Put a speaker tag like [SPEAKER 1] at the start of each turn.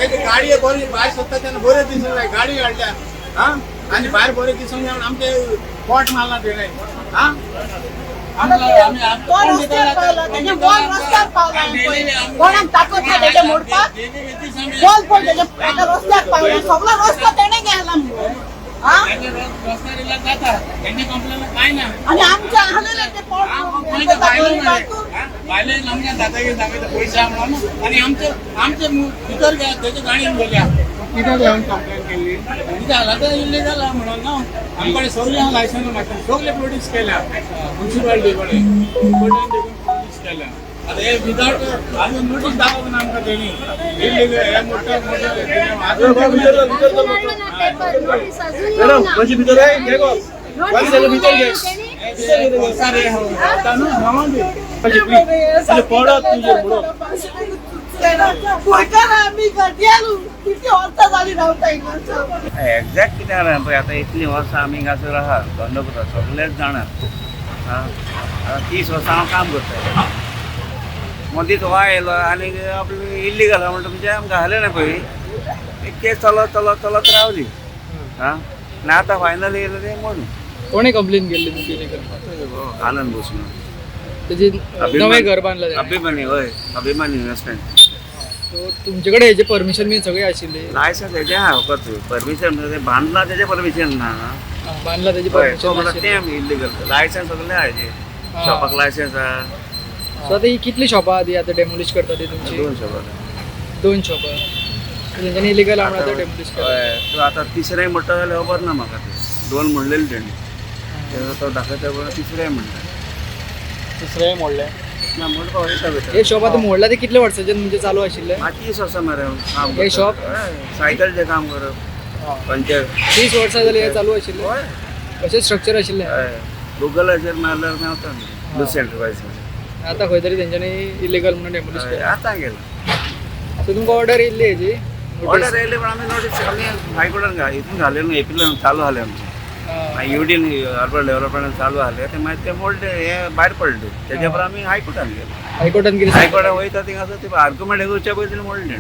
[SPEAKER 1] तेजी गाडये बरी भायर सोदता तेन्ना बरें दिसूंक जाय. गाडी हाडल्या हा आनी भायर बरें दिसूंक जाय म्हणून आमचें पोट मारलां तेणें. हा,
[SPEAKER 2] तो रस्त्यार पावला, तेजें बॉल रस्त्यार पावला. कोणाक ताकद ना तेजें मोडपाक. बॉल पळय तेजें एका रस्त्यार पावला, सगळो रस्तो तेणें गेला मगो. हा,
[SPEAKER 1] तेंचे कंप्लेन काय ना.
[SPEAKER 2] आनी आमच्या आहलेले ते पोट गरिबांकू.
[SPEAKER 1] बायले आमच्या दादागिरी दाखयता पयशे म्हणून आनी आमचे आमचे भितर तेच्या गाडयेन गेल्या. कित्याक लागून कंप्लेन केली? कित्याक आतां इल्लिगल आहा म्हणून न्हू. आमकडे सगळे आहा लायसन्स मागता, सगळे प्रोड्यूस केल्या मुन्सिपालिटी कडेन, कोर्टान देखून प्रोड्यूस केल्या. आतां हे विदाउट अजून नोटीस दाखोवंक ना आमकां तेणी. इल्लिगल हे मोठो मोठो अजून
[SPEAKER 3] मॅडम, मातशी भितर घे गो.
[SPEAKER 4] नोटीस
[SPEAKER 3] भितर घे.
[SPEAKER 1] भितर
[SPEAKER 3] पडत तुजेर म्हणून.
[SPEAKER 2] गोंयकार आमी घडयाळ कितली वर्सां जाली रावता हिंगा.
[SPEAKER 5] एक्झॅक्ट कितें जालें पळय, आतां इतलीं वर्सां आमी हांगासर आहा, धंदो करता, सगळेच जाणा. आं, आतां 30 वर्सां हांव काम करता. मदींच वाय येयलो आनी आपलें इल्लीगल आहा म्हणटा, म्हणजे आमकां घालें ना पळय. एक केस चलत चलत चलत रावली. आं, आनी आतां फायनल येयलें तें म्हणून.
[SPEAKER 6] कोणे कंप्लेन केल्ली तुमची इलिगल?
[SPEAKER 5] आनंद बोस म्हणून.
[SPEAKER 6] तेजी नवें घर बांदलां तेणें.
[SPEAKER 5] अभिमानी, हय, अभिमानी इन्वेस्टमेंट.
[SPEAKER 6] सो तुमचे कडेन हेजे परमिशन बीन सगळें आशिल्लें?
[SPEAKER 5] लायसन्स हेजें आहा फकत, परमिशन बांदलां तेजें परमिशन ना.
[SPEAKER 6] बांदलां तेजें
[SPEAKER 5] हय, तो
[SPEAKER 6] परमिशन
[SPEAKER 5] म्हणटा
[SPEAKER 6] आशिल्लें.
[SPEAKER 5] तें इल्लीगल. लायसन्स सगळें आहा हेजें. शॉपाक लायसन्स आहा.
[SPEAKER 6] सो आतां ही कितली शॉपां आहा ती आतां डेमोलिश करता ती तुमची?
[SPEAKER 5] दोन शॉपां.
[SPEAKER 6] दोन शॉपां तेंच्यांनी इलिगल आहा म्हणून आतां डेमोलिश करता.
[SPEAKER 5] हय, तो आतां तिसरें म्हणटा जाल्यार खबर ना म्हाका तें. दोन म्हणलेलें तेणी, तेजो तो दाखयता पळय, तिसरें म्हणटा.
[SPEAKER 6] तिसरें मोडलें.
[SPEAKER 5] ना, म्हणपा वयता भितर.
[SPEAKER 6] हे शॉप आतां मोडलां तें कितले वर्सांच्यान तुमचें चालू आशिल्लें?
[SPEAKER 5] मागीर 30 वर्सां मरे काम
[SPEAKER 6] हे
[SPEAKER 5] करता.
[SPEAKER 6] शॉप?
[SPEAKER 5] हय, सायकलचें काम करप, पंचर.
[SPEAKER 6] 30 वर्सां जालीं हें चालू आशिल्लें?
[SPEAKER 5] हय.
[SPEAKER 6] अशें स्ट्रक्चर आशिल्लें?
[SPEAKER 5] हय, गुगलाचेर मारल्यार मेवता लुसी एंटरप्रायज.
[SPEAKER 6] आतां खंय तरी तेंच्यांनी इलिगल म्हणून डेमोलिश केलां.
[SPEAKER 5] आतां गेलें.
[SPEAKER 6] सो तुमकां ऑर्डर येयल्ली हेजी?
[SPEAKER 5] ऑर्डर येयली, पण आमी नोटीस आमी हायकोर्टान हितून घाले न्हू, एपिलान चालू जालें आमचें. मागीर युडीन अर्बन डेव्हलपमेंटान चालू जालें ते, मागीर ते मोडले, हे भायर पडले. तेच्या पर आमी हायकोर्टान गेले.
[SPEAKER 6] हायकोर्टान कितें?
[SPEAKER 5] हायकोर्टान वयता थिंगासर ते आर्ग्युमेंट करच्या पयलीं मोडलें.